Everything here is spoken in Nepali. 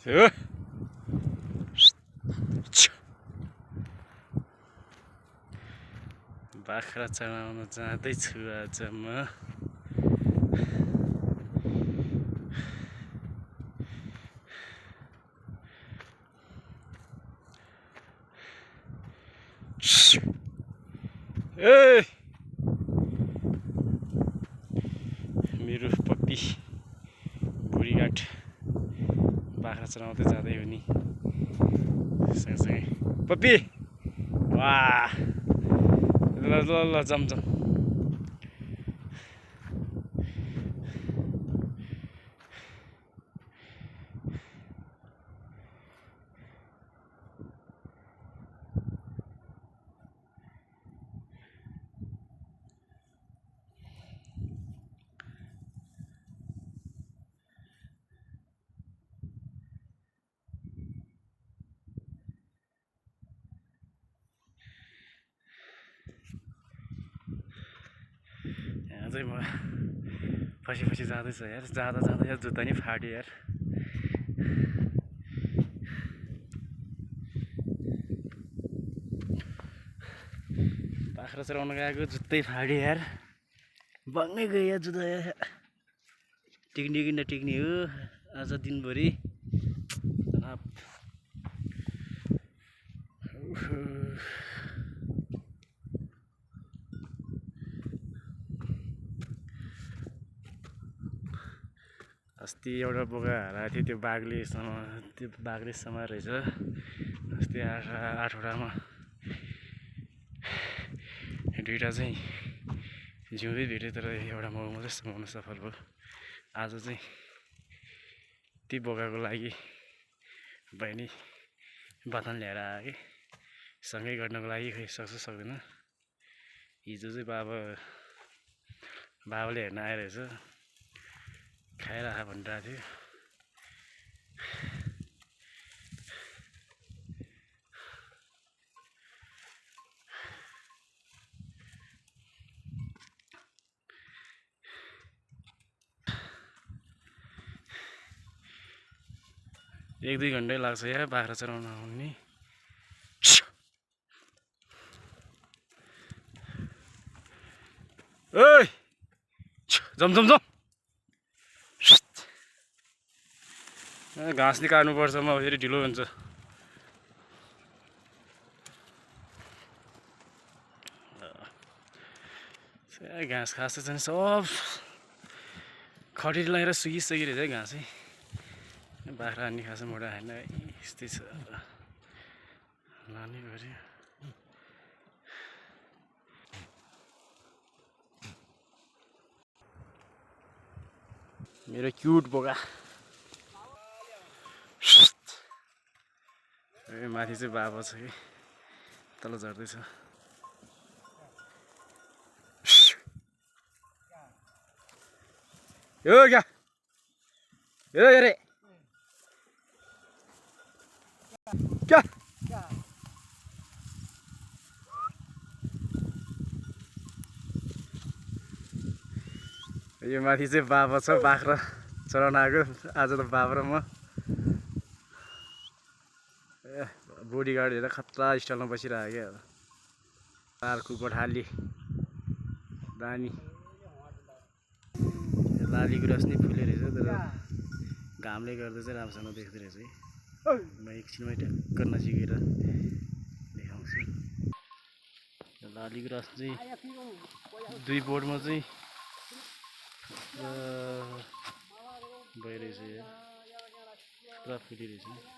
हो बाख्रा चराउन जाँदैछु आज म। ए मेरो पप्पी बुढीघाट बाख्रा चराउँदै जाँदै हो नि सँगसँगै पप्पी। वाह ल ल ल जम जम। अझै म पछि जाँदैछ यार। जाँदा जाँदा यार जुत्ता नि फाट्यो यार। बाख्रा चराउन गएको जुत्तै फाट्यो यार। बङ्गै गयो यार जुत्ता यार। टिक्ने कि नटिक्ने हो आज दिनभरि। अस्ति एउटा बोका हराएको थियो, त्यो बाघले समाएर रहेछ। अस्ति आठवटामा दुईवटा चाहिँ जिउँदै भेट्यो, तर एउटा मगो मात्रै समाउन सफल भयो। आज चाहिँ ती बोकाको लागि बहिनी बथान ल्याएर आयो कि सँगै गर्नको लागि। खै सक्छ सक्दैन। हिजो चाहिँ बाबाले हेर्न आइरहेछ, खाइराख भनिरहेको थियो। एक दुई घन्टै लाग्छ यार बाख्रा चराउन आउने। ओइ जम जम जम। घाँस नि काट्नुपर्छ, म फेरि ढिलो हुन्छ। घाँस खास चाहिँ सब खडेरी लगाएर सुकिसकिरहेछ है घाँसै। बाख्रा नि खास मोटा खाएन, यस्तै छ। लानै पर्यो। मेरो क्युट बोका। माथि चाहिँ बाबा छ कि तल झर्दैछ। यो क्या यो अरे क्या यो माथि चाहिँ बाबा छ, बाख्रा चराउन आएको। आज त बाबा र म। बोडीगार्ड हेरेर खतरा स्टाइलमा बसिरहेको क्या। अर्को गोठाली दानी लाली गुराँस नै फुले रहेछ, तर घामले गर्दा चाहिँ राम्रोसँग देख्दो रहेछ है। म एकछिनमै टक्क नजिकेर देखाउँछु। लाली गुराँस चाहिँ दुई बोर्डमा चाहिँ भइरहेछ, पुरा फुलिरहेछ।